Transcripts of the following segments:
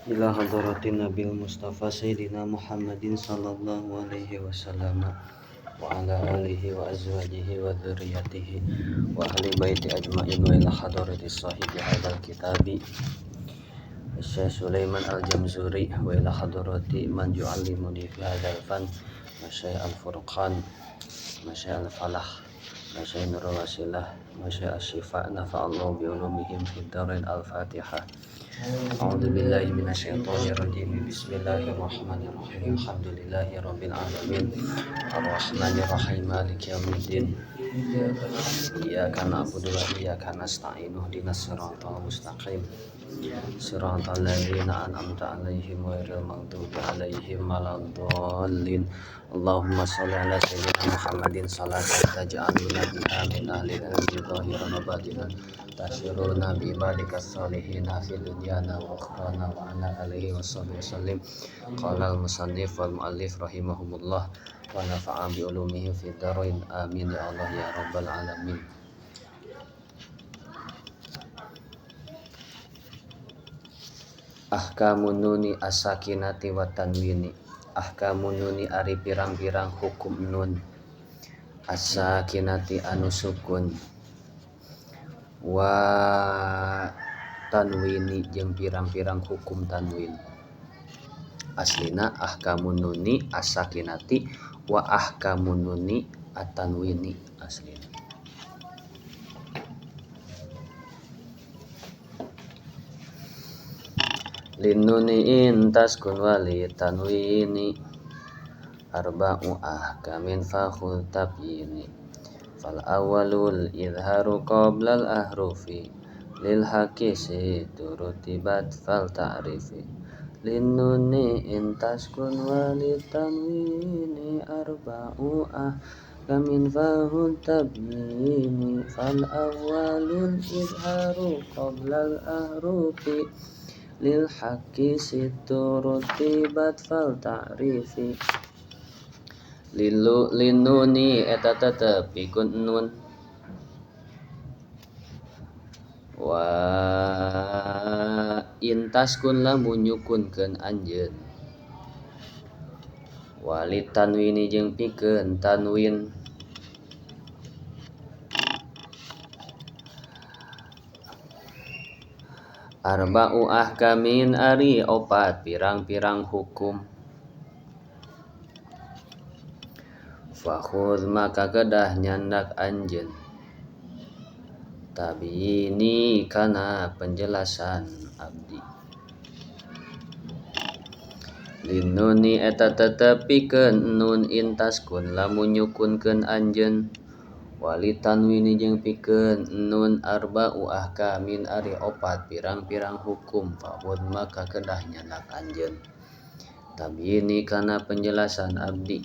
Ila hadratin Nabil Mustafa Sayyidina Muhammadin sallallahu alaihi wasallam wa ala alihi wa azwajihi wa dzurriyyatihi wa ahli baiti ajmain wa ila hadrati sahibi hadzal kitabi Syekh Sulaiman Al-Jamzuri wa ila hadrati man yu'allimuni fi hadzal fan Syekh Al-Furqan, Syekh Al-Falah, Syekh Nurul Wasilah, Syekh Asy-Syifa, nafa'allahu bi ulumihim fid dharain. Al-Fatihah. A'udzu billahi minasyaitonir rajim. Bismillahirrahmanirrahim. Alhamdulillahi rabbil alamin. Arrahmanirrahim. Maliki yaumiddin. Iyyaka na'budu wa iyyaka nasta'in. Ihdinas siratal mustaqim. Siratal ladzina an'amta 'alaihim ghairil maghdubi 'alaihim waladdallin. Allahumma shalli ala sayyidina Muhammadin salatan taj'aluna biha min ahli al-ilmi zahiran wa batinan. Tasyuruna bi ibadikas salihina fid dunyana wa ukhrana wa ala alihi washabbihi wasallim. Qala al-musannif wal muallif rahimahumullah wa nafa'a bi ulumihi fid dharain. Amin ya Allah ya rabbal alamin. Ahkamun nuni as-sakinati wa tanwini. Ahkamun nuni ari pirang-pirang hukum nun as-sakinati anu sukun wa tanwini jeung pirang-pirang hukum tanwin. Aslina ahkamun nuni as-sakinati wa ahkamun nuni at-tanwini aslina. Linnuni in taskun wali tanwini arba'u ahkamin fakhul tabyini. Fal awwalul izharu qablal ahrufi lil hakisi turutibat fal ta'rifi. Linnuni in taskun wali tanwini arba'u ahkamin fakhul tabyini. Fal awwalul izharu qablal ahrufi lil haqqi siturutibat fal ta'rifi. Lilu linuni eta tetep pikun nun wa intaskun lamun nyukunkeun anjeun wali tanwini jeung pikeun tanwin. Arba'u ahkamin ari opat pirang-pirang hukum. Fakhudh maka kedah nyandak anjeun tabiini kana penjelasan abdi. Linnuni eta tetep pikeun nun intaskun lamun nyukunkeun anjeun wali tanwini jeung pikeun nun arba'u ahkamin ari opat pirang-pirang hukum. Fakhudh maka kedah nyandak anjeun tabiini kana penjelasan abdi.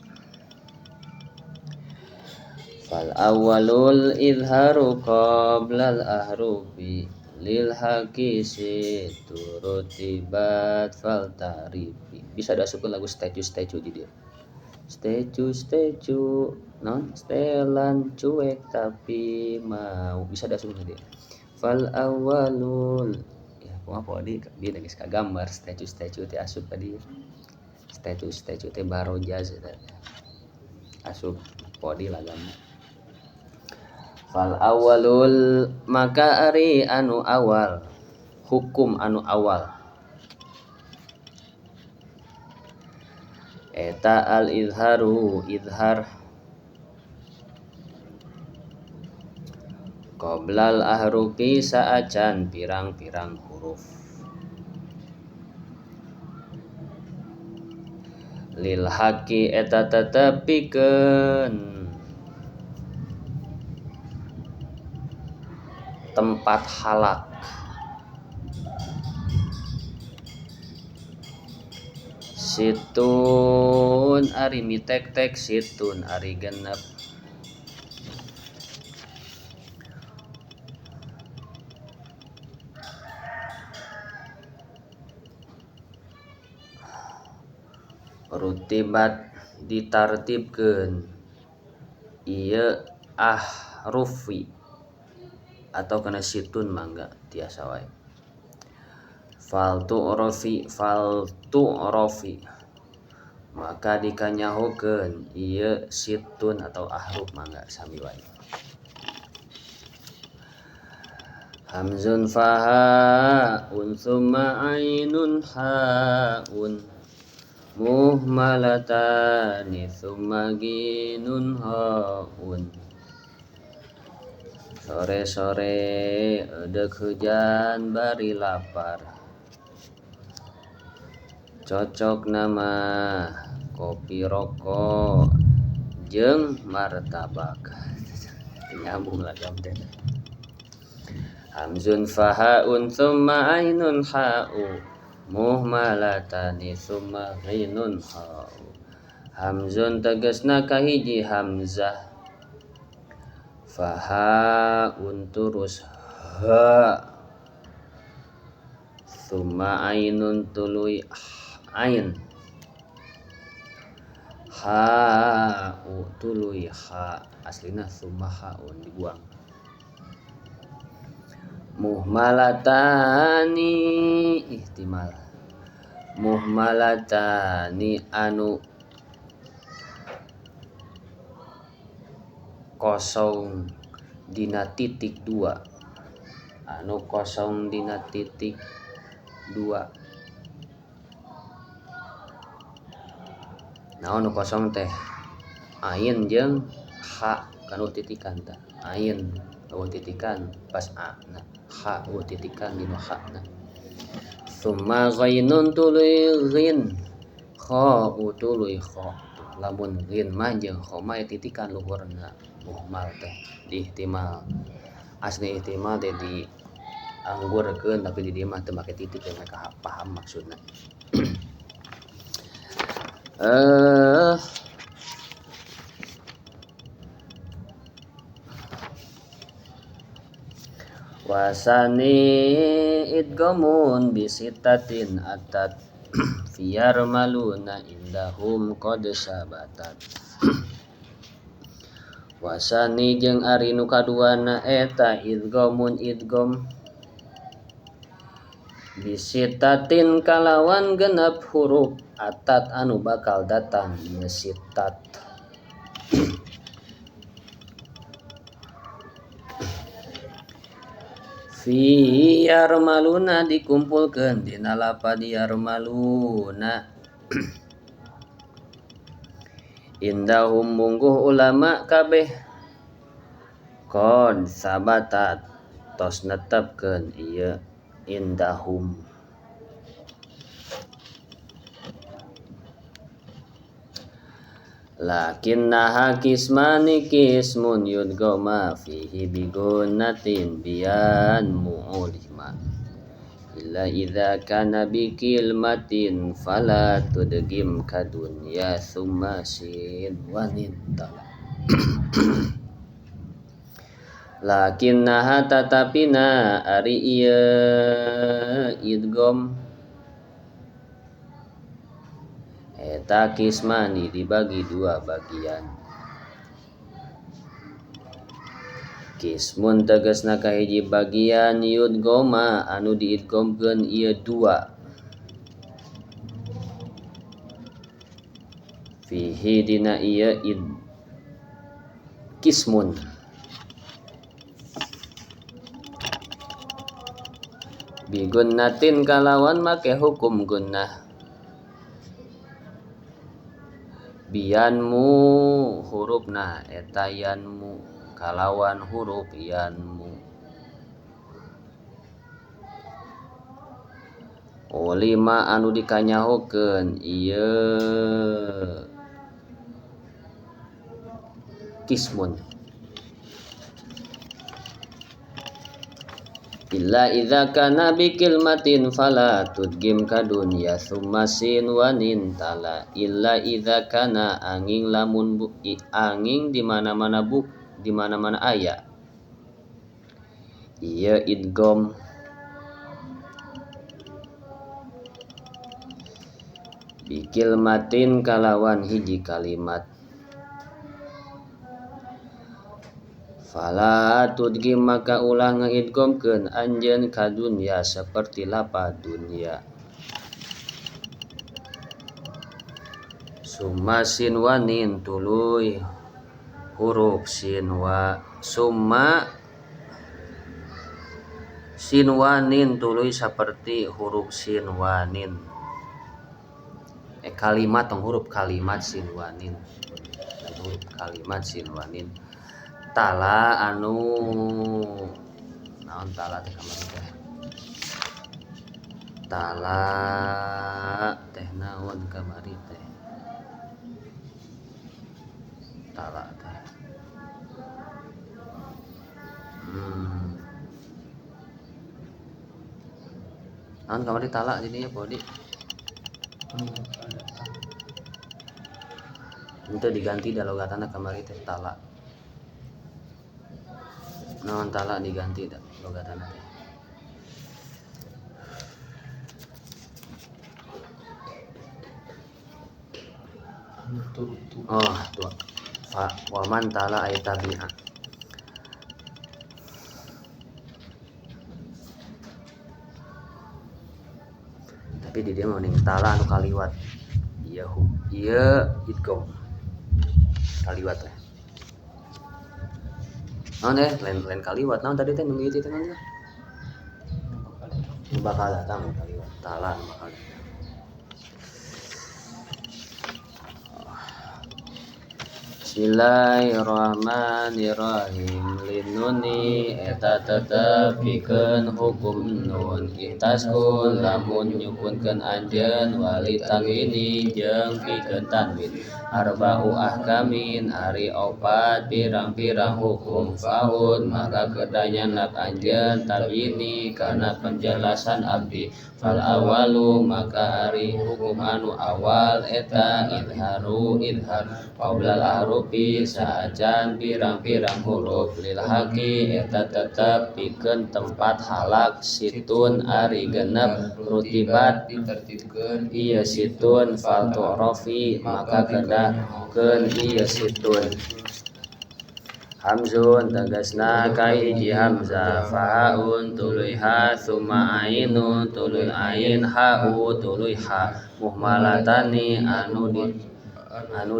Fal awwalul izharu qablal ahrufi lil hakisi turutibat fal ta'rifi. Bisa diasupkeun lagu statue-statue di dia. Statue-statue non setelan cuek tapi mau, bisa diasupkeun di dia. Fal awwalul ya kumaha poe di dia geus kagambar statue-statue teh asup ka dieu. Statue-statue teh barojaz eta teh. Asup poe di lagana. Fal awwalul maka ari anu awal hukum anu awal eta al izharu izhar qoblal ahrufi saacan pirang-pirang huruf lil haqi eta tetep pikeun tempat halak. Situn ari mitek-tek situn ari genep. Rutibat ditartibkeun ieu ahrufi atau kana situn mangga tiasa wae. Fal tu'rofi maka dikanyahokeun ieu situn atau ahruf mangga sami wae. Hamzun fahaun summa ainun haun muhmalatani summa ginun haun. Sore-sore eudek hujan bari lapar. Cocok nama kopi rokok jeung martabak. Nyambung lagam teh. Hamzun fahaun summa ainun ha'u muhmalatani summa ghinun ha'u. Hamzun tegasna kahiji hamzah. Fahaun turus ha. Summa ainun tuluy ain. Ha u tuluy ha, aslina summa haun dibuang. Muhmalatani ihtimal. Muhmalatani anu kosong dina titik dua. Anu kosong dina titik dua. Naon nu kosong teh? Ain jeung ha kan titikan tah. Ain eueuh titikan pas a na. Ha eueuh titikan dina ha na. Summa ghainun tuluy ghin. Kha tuluy kha. Lamun ghin mah jeung kha mah titikan luhurna muhmal teh diihtimal. Asli ihtimal teh di anggurkeun tapi di dieu mah teu make titik ya mereka paham maksudna. Wasani idgamun bisitatin atat fiyar maluna indahum qad sabatat. Wasani jeung ari nu kaduana eta idgamun idgam bisitatin kalawan genep huruf atat anu bakal datang ieu sitat. Fi yarmaluna dikumpulkeun dina lapad yarmaluna. Indahum mungguh ulama kabeh kon sabatat tos netepkeun ieu indahum. Lakinnaha kismani kismun yudgama fihi bigunatin bian mu'ulima illa idza kana bikilmatin fala tudgim kadunya summa sin wanin tala. Lakinnaha tatapina ari ieu idgam eta kismani dibagi dua bagian. Kismun tegasna kahiji bagian yudgoma anu diidgomkeun ieu dua. Fihi dina ieu id kismun. Bigunnatin kalawan make hukum gunnah. Bianmu hurufna eta yanmu kalawan huruf yanmu. Ulima anu dikanyahokeun ieu kismun. Illa idza kana bikilmatin fala tudgim kadunya summa sin wanin tala. Illa idza kana angin lamun angin di mana-mana buk di mana-mana aya ieu idgham bikilmatin kalawan hiji kalimat. Fala tudgim maka ulah ngaidgomkeun anjeun ka dunya saperti lapad dunya. Summa sinwanin tuluy huruf sin wa summa sinwanin tuluy saperti huruf sinwanin. Kalimat tong huruf kalimat sinwanin. Huruf kalimat sinwanin. Tala anu naon tala teh kamari teh tala teh naon kamari teh tala teh naon kamari tala jadinya podi itu diganti da logatana kamari teh tala naon tala diganti da logatana teh. Oh tuh fa waman tala ay tabi'a. Tapi di dia mah mending tala anu kaliwat. Ieu ieu idgham. Kaliwat teh. Naon teh lain kaliwat naon tadi teh nu mimiti teh naon teh? Nu bakal datang kaliwat tala nu bakal datang. Bismillahirrahmanirrahim. Linuni eta tetep pikeun hukum nun intaskun lamun nyukunkeun anjeun wali tanwini jeung pikeun tanwin arba'u ahkamin ari opat pirang-pirang hukum faud maka kedanyanak anjeun tabyini kana penjelasan abdi fal awalu maka ari hukum anu awal eta idharu idhar qablal ahrufi saacan pirang-pirang huruf lil haqi eta tetep pikeun tempat halak situn ari genep rutibat ditertibkeun ieu situn fal tu'rafi maka kedahkeun ieu situn hamzun tegasna kahiji hamzah faun tuluy ha summa ainun tuluy ain ha'u tuluy ha muhmalatani anu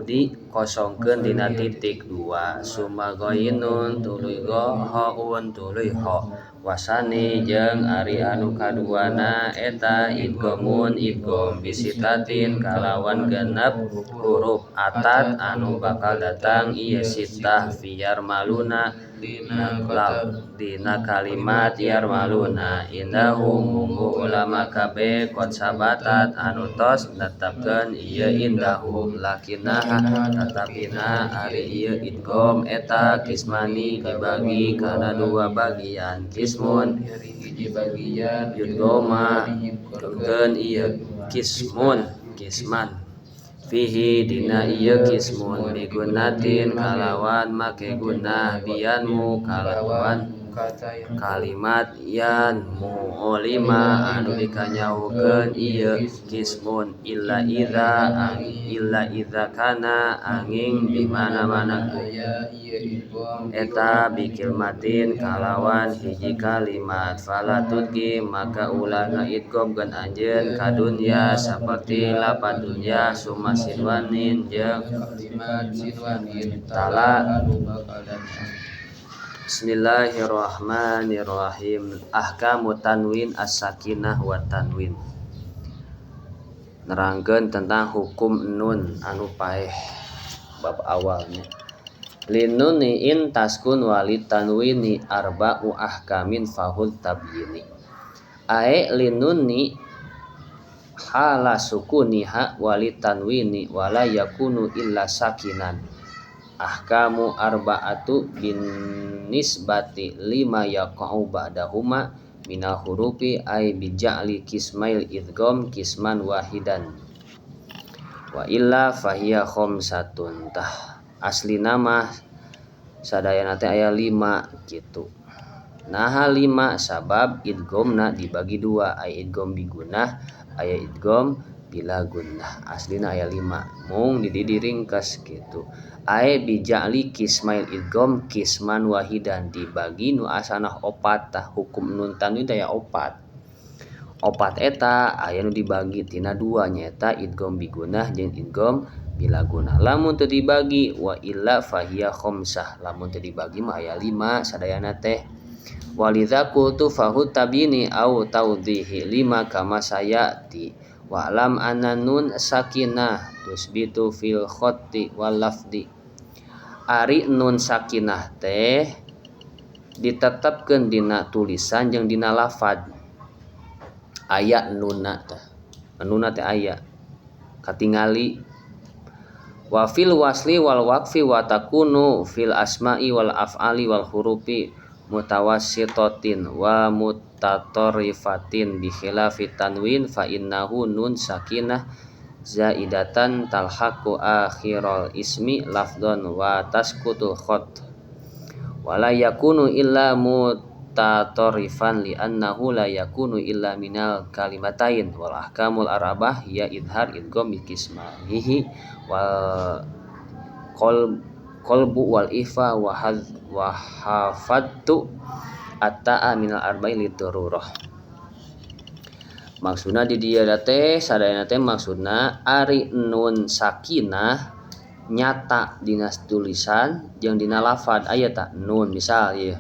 dikosongkeun dina titik dua summa ghainun tuluy go haun tuluy ha wasani jeung ari anu kaduana eta idghamun idgham bisitatin kalawan genep huruf atat anu bakal datang ieu sitah fiyar maluna dina kalimat yarmaluna indahum munggu ulama kabeh qad sabatat anu tos netepkeun ieu indahum lakinaha tatapina ari ieu idgham eta kismani dibagi kana dua bagian kismun hiji bagian yudgoma keun ieu kismun kisman fihi dina ieu kismun bigunatin kalawan make gunah bianmu kalawan kalimat yan mu'olima anu dikanyaukeun ieu kismun illa idza kana angin di mana-mana eta bikilmatin kalawan hiji kalimat fala tudgi maka ulah ngaidghamkeun anjeun ka dunya saperti lapad dunya summa sinwanin jeung kalimat sinwanin tala. Anu bakal datang. Bismillahirrahmanirrahim. Ahkamu tanwin as-sakinah wa tanwin. Nerangkeun tentang hukum nun anu paeh bab awalnya. Linuni in taskun wali tanwini arba'u ahkamin fahul tabyini. Ae linuni hala sukuniha wali tanwini wala yakunu illa sakinan. Ahkamu arba'atu bin nisbati lima yaqa'u ba'dahuma minal hurufi ay bija'li kismail idgham kisman wahidan wa illa fahiya khamsatun. Tah asli nama sadayana teh aya 5 gitu. Naha 5 sabab idghamna dibagi dua, aya idgham bigunah, aya idgham bila gunnah. Aslina aya 5 mung di diringkas kitu. Ae bija'li kismail idgham kisman wahidan dibagi nu asanah opat tah hukum nun tanwin teh aya opat. Opat eta aya nu dibagi tina dua nyaeta idgham bigunnah jeung idgham bila gunnah. Lamun teu dibagi wa illa fahiya khamsah. Lamun teu dibagi mah aya 5 sadayana teh. Walidza qultu fahu tabini au tawdihi lima kama sayati. Wa'lam anna nun sakinah tusbitu fil khatti wal lafdi. Ari nun sakinah teh ditetepkeun dina tulisan jeung dina lafad. Aya nunna teh. Nunna teh aya katingali. Wa fil wasli wal waqfi wa takunu fil asma'i wal af'ali wal hurufi mutawassitatin wa mutatarrifatin bi khilafi tanwin fa innahu nun sakinah zaidatan talhaqu akhiral ismi lafdhan wa tasqutul khat wa la yakunu illa mutatarrifan li annahu la yakunu illa minal kalimatain wal ahkamul arba'ah ya idhar idgham bi kismahihi wal qalbu wal ifa wa wa hafadtu ataa minal arba'i lidururah. Maksudna di dieu teh sadayana teh maksudna ari nun sakinah nyata dina tulisan jeung dina lafad aya ta nun misal ieu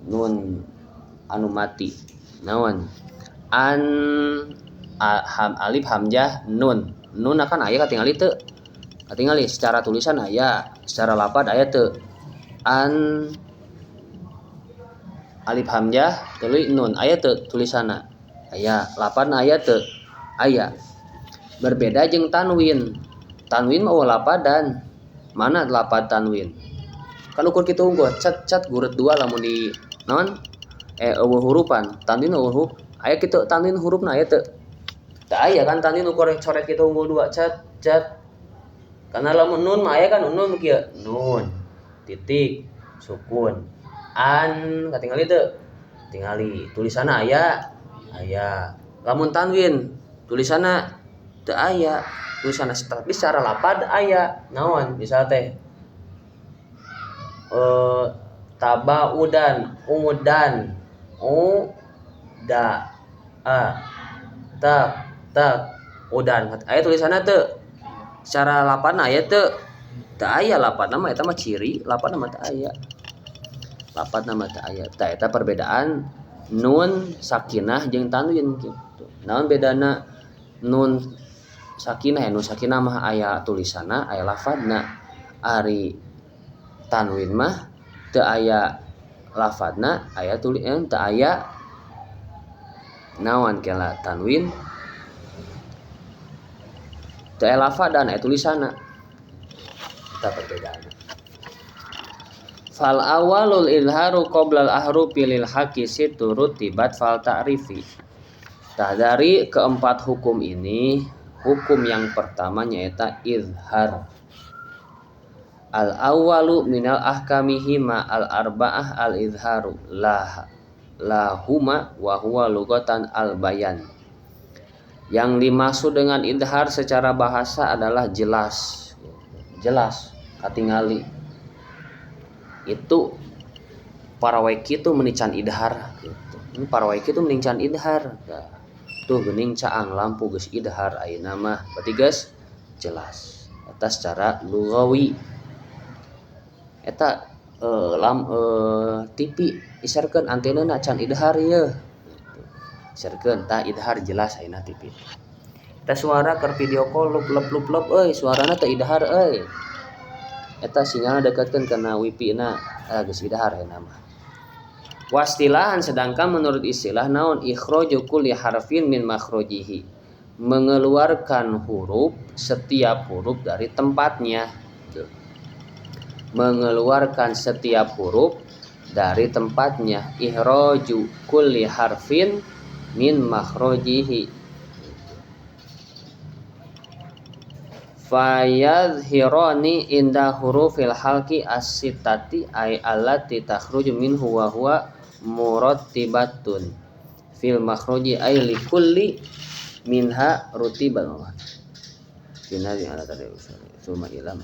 nun anu mati naon an ham alif hamzah nun nun akan aya katingali teu katingali secara tulisan aya secara lafad aya teu an alif hamzah tuluy nun aya teu tulisanna aya lafadna aya teu aya. Berbeda jeung tanwin. Tanwin mah eueuh lapadan. Mana lapad tanwin? Kan ukur kitu unggul cet cet guret dua lamun di naon eueuh hurupan. Tanwin eueuh huruf aya kitu tanwin hurufna aya teu? Teu aya kan tanwin ukur coret kitu unggul dua cet cet. Karena lamun nun mah aya kan nun kieu nun titik sukun an katingali teu? Tingali tulisanna aya aya. Lamun tanwin tulisanna teu aya tulisanna tapi secara lapad aya naon misal teh tabaudan udan u da a ta ta udan aya tulisanna teu? Secara lapadna aya teu? Teu aya lapadna mah eta mah ciri lapadna mah teu aya. Lapadna mah teu aya. Tah eta perbedaan nun sakinah jeung tanwin kitu. Naon bedana nun sakinah? Nun sakinah mah aya tulisanna, aya lafadna. Ari tanwin mah teu aya lafadna, aya tulisan teu aya naon kela tanwin teu aya lafadan aya tulisanna. Eta perbedaanna. Fal awalul izharu qabla al ahrufi lil haqi situ rutibat fal ta'rifi. Tah dari keempat hukum ini, hukum yang pertama nyaeta izhar. Al awalu minal ahkamihima al arba'ah al izharu lah lahuma wa huwa lugatan al bayan. Yang dimaksud dengan idhar secara bahasa adalah jelas. Jelas, katingali. Itu parawaiki itu menican idhar gitu. Ini parawaiki itu menican idhar. Nah, tuh geuning caang lampu geus idhar ayeuna mah. Berarti geus jelas. Eta secara lugawi. Eta TV isarkeun antenana can idhar ieu. Gitu. Isarkeun tah idhar jelas ayeuna TV. Eta suara keur video call lup lep lup lep euy suarana teu idhar euy. Eta sinyalna deketkeun kana wifi na geus idhar ayeuna mah. Wastilahan sedangkan menurut istilah naon ikhraju kulli harfin min makhrajihi. Mengeluarkan huruf setiap huruf dari tempatnya. Tuh. Mengeluarkan setiap huruf dari tempatnya. Ikhraju kulli harfin min makhrajihi. Fayadhirani inda hurufil halqi as-sittati ay allati takhruju minhu wa huwa murattibatun fil makhraji ay likulli Minha rutiba dina di ala tadi suma ilam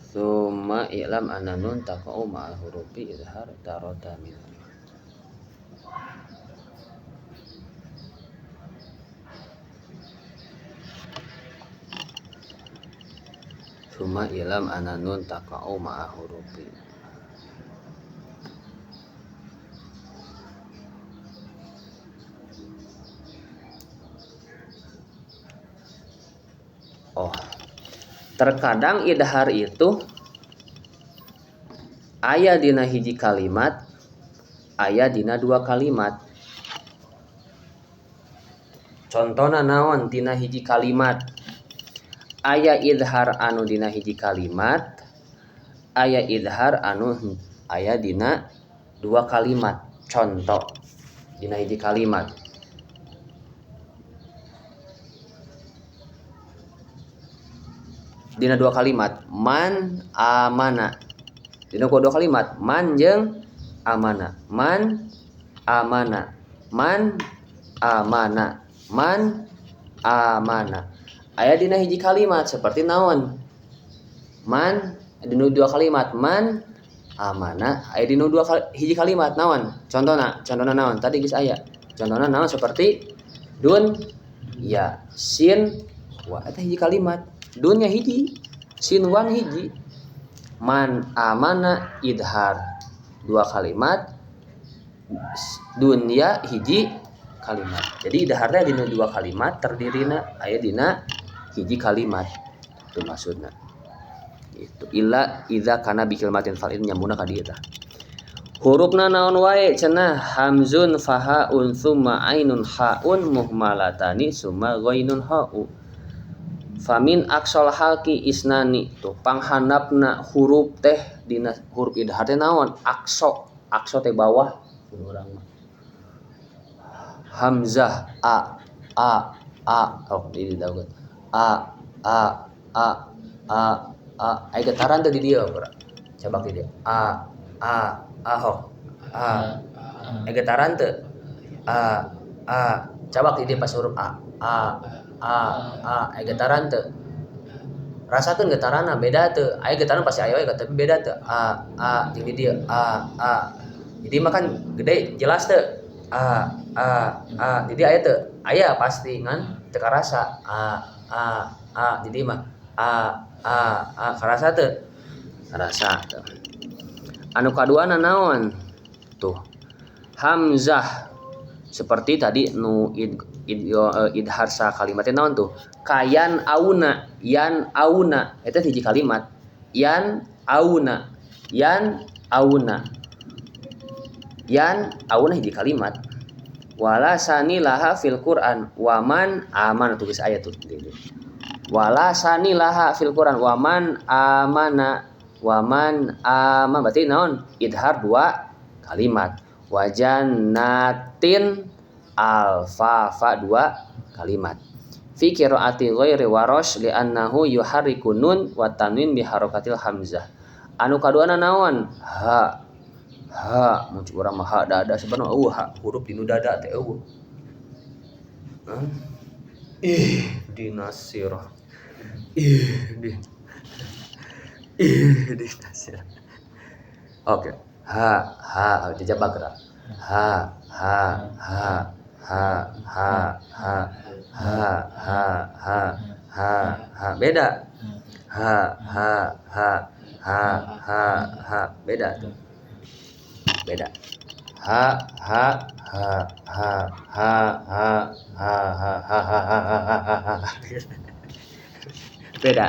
summa i'lam anna nun taqa'u ma'al hurufi izhar tarota min. Summa i'lam anna nun taqa'u ma'al hurufi. Oh, terkadang idhar itu aya dina hiji kalimat, aya dina dua kalimat. Contohna naon dina hiji kalimat? Aya idhar anu dina hiji kalimat, aya idhar anu aya dina dua kalimat. Contoh dina hiji kalimat. Dina dua kalimat man amana. Dina dua kalimat man jeung amana. Man amana. Man amana. Man amana. Aya dina hiji kalimat seperti naon? Man dina dua kalimat man amana. Aya dina dua hiji kalimat naon? Contohna, contohna naon? Tadi geus aya. Contohna naon seperti dun ya sin wa eta hiji kalimat. Dunya hiji, sin wan hiji, man amana idhar dua kalimat, dunya hiji kalimat. Jadi idharnya dina dua kalimat terdirina aya dina hiji kalimat. Itu maksudna. Itu illa idza kana bi kalimatin fal nyambungna ka dieu tah. Hurufna naon wae cenah hamzun fahaun summa ainun haun muhmalatani summa ghainun ha'u. Famin aksol halki isnani tuh panghandapna huruf teh dina huruf idhar teh naon? Akso, akso teh bawah urang mah. Hamzah a a a oh di dieu a a a a a aya getaran teh di dieu urang. Cabak di dieu a a a hok a aya getaran teh a a cabak di dieu pas huruf a a a a aya getaran teu rasakeun getaranna beda teu aya getaran pasti aya we tapi beda teu a a jeung di dieu a a jadi mah kan gede jelas teu a a a di dieu aya teu aya pasti ngan teu karasa a a a di dieu mah a a a karasa teu karasa teu anu kaduana naon tuh hamzah seperti tadi nu idhar sa kalimatnya naon tuh kayan auna yan auna eta hiji kalimat yan auna yan auna yan auna hiji kalimat wala sani laha fil Quran waman amana tulis ayat tuh wala sani laha fil Quran waman amana waman aman berarti naon idhar dua kalimat wajannatin alfa fa dua kalimat fi qiraati ghairi warosh li'annahu yuharriku nun wa tanwin bi harakatil hamzah anu kaduana naon ha ha mun urang mah ha dada sebenarnya eueuh ha huruf dinu dada teh eueuh ih dinasirah ih di ih dinasirah oke ha ha dijabak gerak ha ha ha ha ha ha ha ha ha ha ha beda ha ha ha ha ha ha beda tuh beda ha ha ha ha ha ha ha ha ha ha ha ha ha beda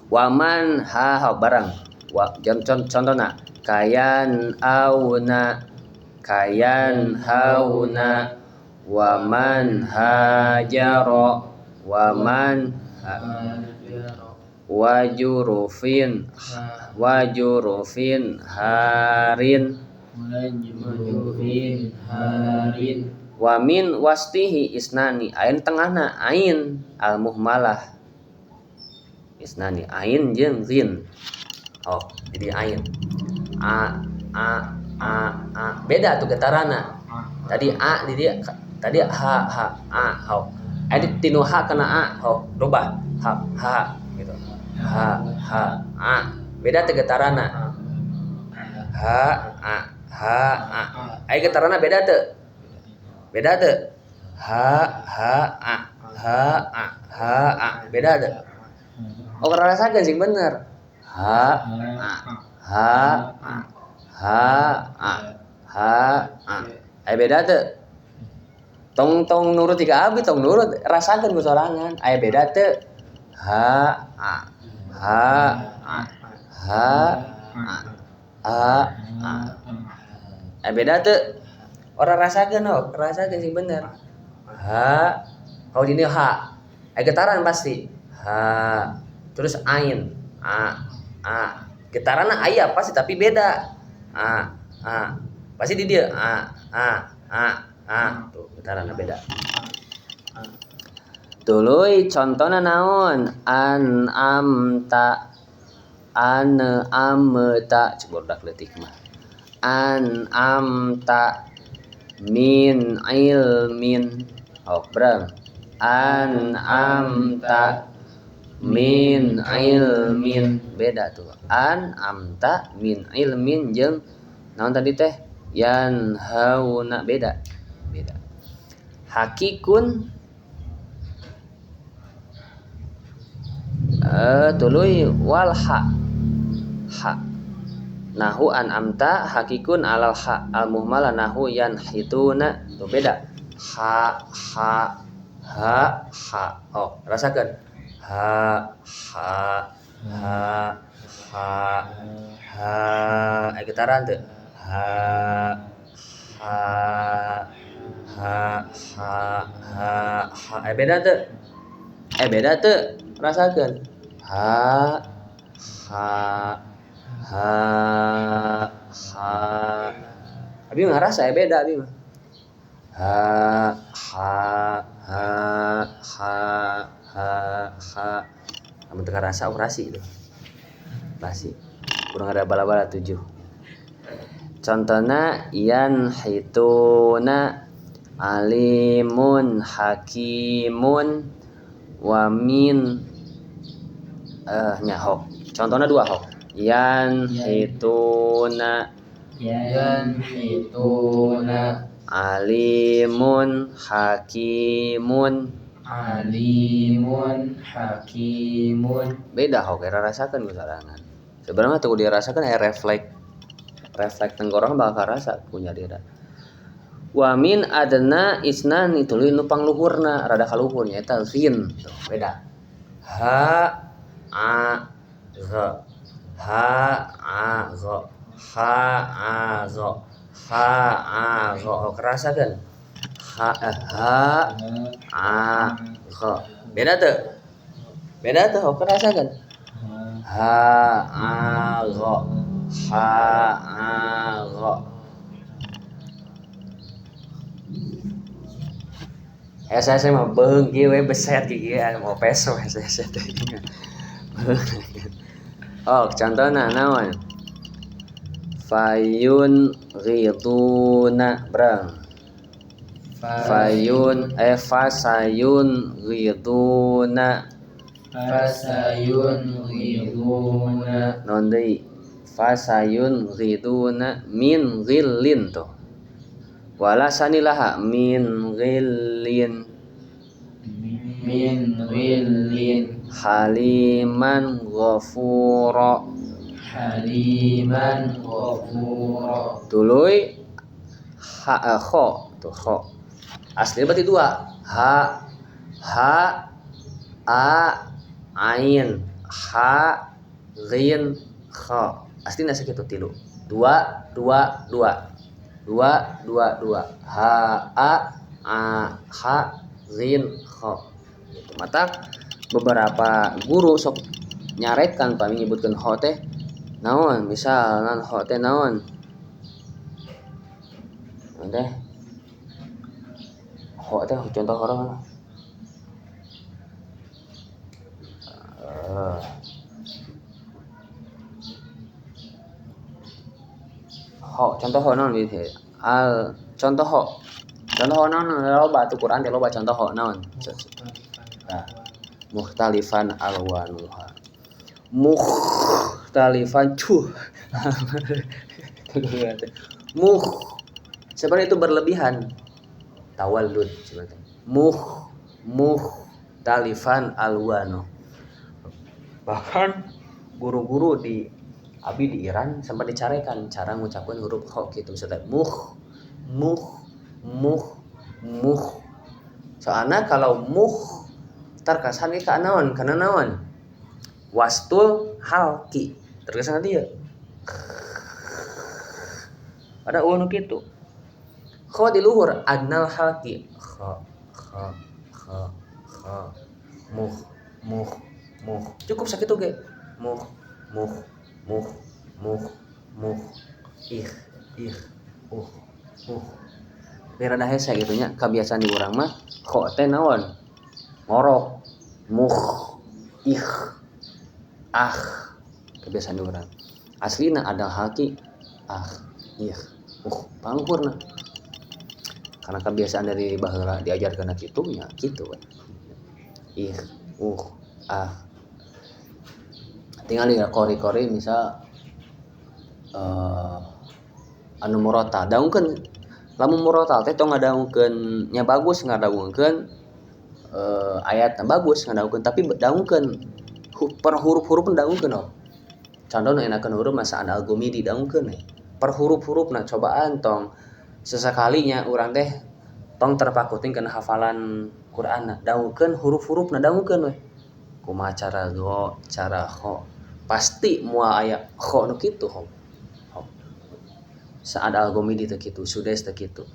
waman ha ha barang wa contohna kayan auna kayan hauna waman hajaro waman wajurufin wajurufin harin wajurufin harin wamin wastihi isnani ain tengahna ain al muhmalah isnani ain jeung ghin oh jadi ain a a A A beda tuh getarana. Tadi A di dia tadi H H A ho. Aya tinu H kena A ho, rubah H H gitu. H H A beda teu getarana. H A H A. Aya getarana beda teu? Beda teu? H H A H A H A beda teu? Oh rasakeun sing bener. H A H A H A H A. Aya beda teu? Tong tong nurut tiga abi tong nurut rasakeun ku sorangan. Aya beda teu? H A H A H A A A. Aya beda teu? Ora rasakeun oh, rasakeun sing bener. H kalau dini H. Aya getaran pasti. H terus ain A A. Getaranna aya pasti tapi beda. A A pasti di dia A A A A tuh getaranna beda. Tuluy contona naon? An amta an amta cebordak leutik mah. An amta min ilmin. Oh, berang. An amta min ilmin beda tuh. An amta min ilmin jeung naon tadi teh? Yanhauna beda. Beda. Hakikun tuluy wal ha. Ha. Nahu an amta hakikun alal ha al muhmala nahu yanhituna tuh beda. Ha ha ha ha. Oh, rasakeun. Ha ha ha ha ha. Aya getaran teu? Ha ha ha ha ha ha. Aya beda teu? Aya beda teu? Rasakeun. Ha ha ha ha. Abi mah ngarasa aya beda abi mah. Ha ha ha ha ha ha. Amun teu karasa operasi itu. Operasi. Kurang ada bala-bala 7. Contohna yanhituna alimun hakimun wa min nya hok. Contohna 2 hok. Yanhituna yanhituna alimun hakimun alimun hakimun. Beda hok era rasakeun ku sorangan. Sebenarnya tuh dirasakeun aya refleks refleks tenggorokan bakal karasa punya dira. Wa min adna isnani tuluy nu pangluhurna rada kaluhur nyaeta ghin tuh beda. H A G H A G H A G H A G. Oh, kerasakeun. H H A G. Beda teu? Beda teu? Oh, kerasakeun. H A G H A G. Saya mah beung kieu we beset kieu mau peso saya teh. Oh, contohna naon? Fayun ghiduna brang. Fayun fasayun ghiduna. Fasayun ghiduna. Naon deui? Fasayun ghiduna min ghillin tuh. Wala sanilaha min ghillin. Min ghillin. Haliman ghafura. Haliman ghafura. Tuluy ha kho tuh kho. Asli berarti 2. H H A ain H ghin kha. Aslinya sakitu 3. 2 2 2. 2 2 2. H A A H ghin kha. Gitu. Mata beberapa guru sok nyarekan pami nyebutkeun kho teh naon, misal naon kho teh naon. Naon teh? Kho teh contoh horof. Ho, contoh ho naon gitu. Al contoh ho. Contoh ho naon loba tuh Quran teh loba contoh ho naon. Nah, mukhtalifan alwanuha. Mukhtalifan cuh. Mukh sebenarnya itu berlebihan. Tawallud sebenarnya. Mukhtalifan alwanu. Bahkan guru-guru di abi di Iran sempat dicarekan cara ngucapkeun huruf kho gitu misalnya mukh mukh mukh mukh. Soalnya kalau mukh terkesan ka naon kana naon wastul halki terkesan dia ada uang kitu kho di luhur adnal halki kho kho kho kho mukh mukh mukh cukup sakitu ge mukh mukh mukh mukh mukh ih ih uh uh. Tapi rada hese gitu nya kebiasaan di urang mah kho teh naon ngorok mukh ih ah kebiasaan di urang aslina ada haki ah ih uh pangluhurna karena kebiasaan dari baheula diajarkeun kitu nya kitu we ih uh ah. Tinggal di kori-kori misal anu murotal daungkeun lamun murotal teh tong ngadaungkeun nya bagus ngadaungkeun ayatna bagus ngadaungkeun tapi daungkeun per huruf-huruf daungkeun oh. Contoh nu enakeun huruf masa ada al-gumidi daungkeun we per huruf-hurufna cobaan tong sesekalinya urang teh tong terpakutin kana hafalan Qur'anna daungkeun huruf-hurufna daungkeun we kumaha cara go cara kho pasti moal aya kho nu kitu ho. Saat al-gumidi teh kitu sudes teh kitu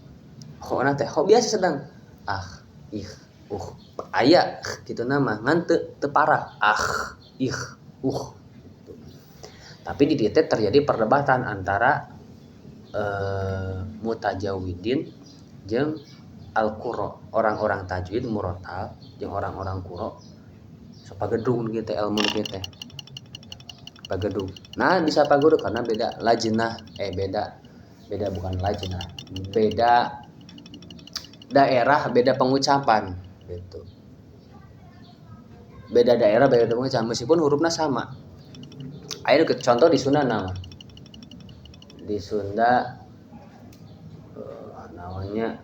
kho na teh kho biasa sedang ah ih uh aya kitu nama ngan teu parah ah ih uh gitu. Tapi di dieu teh terjadi perdebatan antara mutajawidin jeung al-qura, orang-orang tajwid murotal jeung orang-orang qura so pagedung gitu ilmu gitu teh pagedung. Nah bisa pagedung karena beda lajnah beda bukan lajnah, beda daerah, beda pengucapan gitu. Beda daerah, beda pengucapan meskipun hurufnya sama. Ayo contoh di Sunda nama. Di Sunda namanya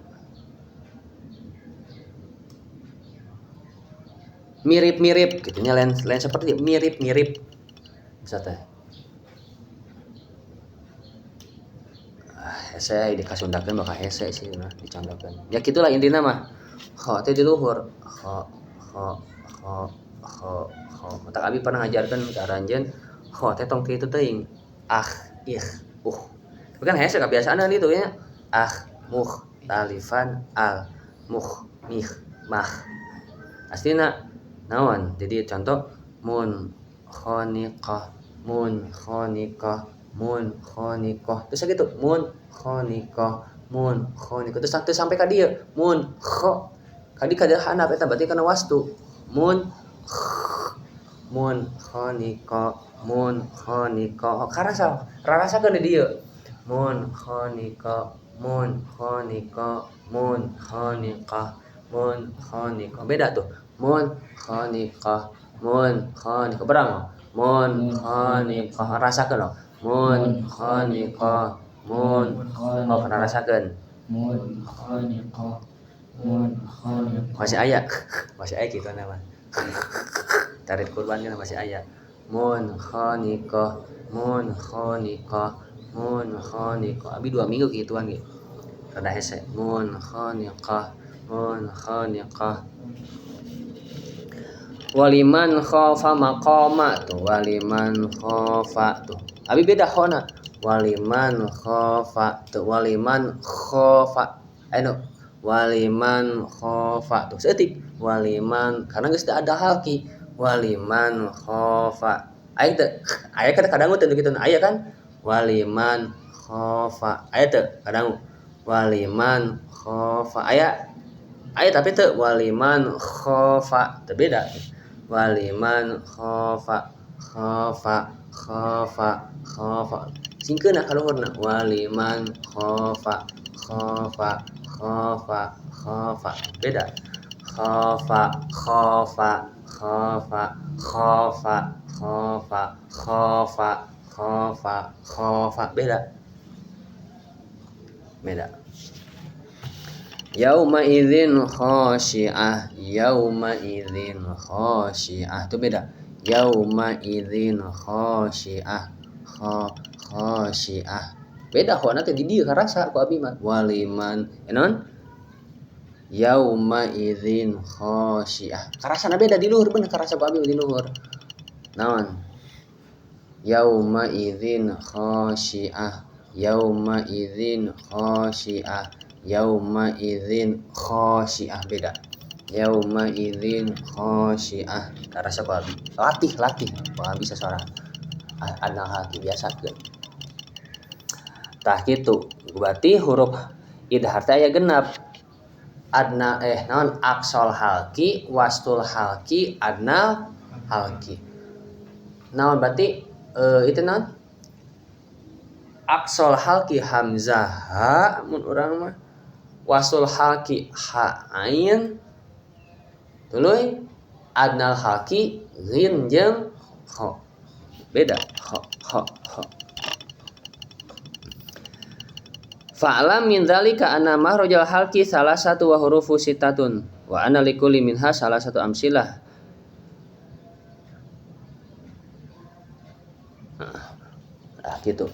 mirip-mirip gitu nya lain seperti mirip-mirip bisa teh. Hese dikasundakeun bakal hese sih nah dicontohkeun. Ya gitulah intina mah. Kho teh di luhur. Kho kho kho kho kho. Matak abi pernah ngajarkeun ka aranjeun kho teh tong kitu teuing. Ah ih uh. Tapi kan hese kebiasaan itu ya. Ah mukh talifan al mukh mih mah. Aslina naon? Jadi contoh mun khoniqah mun khoniqah mun khoniqah terus gitu mun khoniqah mun khoniqah terus sampai ka dieu mun kho kadi kada hanap eta berarti kana wastu mun mun khoniqah mun khoniqah karasa rarasakeun di dieu mun khoniqah mun khoniqah mun khoniqah mun khoniqah beda tuh mun khoniqah mun khoniqah berang mun khoniqah rasakeun loh mun khoniqah mun oh kana rasakeun mun khoniqah mun khoniqah masih aya kitu nama tarik kurban kan masih aya mun khoniqah mun khoniqah mun khoniqah abi 2 minggu kituan ge rada hese mun khoniqah mun khoniqah waliman khafa maqama tuh waliman khafa tuh abi beda khona waliman khafa tuh waliman khafa anu waliman khafa tuh seeutik waliman karena geus teu ada halki waliman khafa aya teu aya kan kadangu teu kitu aya kan waliman khafa aya teu kadangu waliman khafa aya aya tapi teu waliman khafa teu beda waliman khafa khafa khafa khafa Singkeuna ka luhurna waliman khofa khofa khofa khofa beda. Khofa khofa khofa khofa khofa khofa khofa khofa beda. Beda. Yauma idzin khashi'ah, yauma idzin khashi'ah itu beda. Yauma idzin khashi'ah, khashi'ah. Beda kok nanti di dieu karasa ku abi mah. Waliman naon? Yauma idzin khashi'ah. Karasana beda di luhur bener karasa ku abi di luhur. Naon? Yauma idzin khashi'ah, yauma idzin khashi'ah, yauma idzin khashi'ah beda. Yauma idzin khashi'ah karasa ku abi. Latih ku abi sasorangan. Adnal halqi biasa keun. Tah kitu berarti huruf idhar teh aya genep. Adna naon aqsal halqi, wastul halqi, adnal halqi. Naon berarti itu naon? Aqsal halqi hamzah ha mun urang mah. Wastul halqi ha ain. Tuluy adnal halqi ghin jeung kha. Beda kha kha kha. Fa'lam min dzalika anna mahrajal halqi salah satu wa hurufu sittatun wa anna likulli minha salah satu amsilah. Nah, gitu.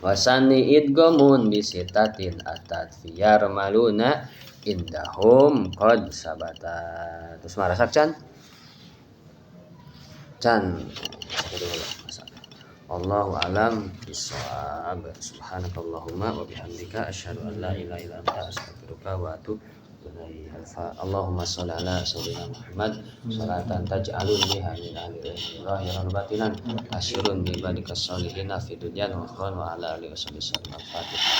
Wasani idghamun bi sittatin atat fiyar maluna indahum qad sabata. Terus marasak can? Can. Allahu alam bissawab. Subhanakallahumma wa bihamdika asyhadu an la ilaha illa anta astaghfiruka wa atubu ilaik. Allahumma sholli ala sayyidina Muhammad salatan taj'alun biha min ahli zahiran batinan asyirun bi ibadika sholihina fi dunya wa akhirah wa ala alihi wasallam. Al-Fatihah.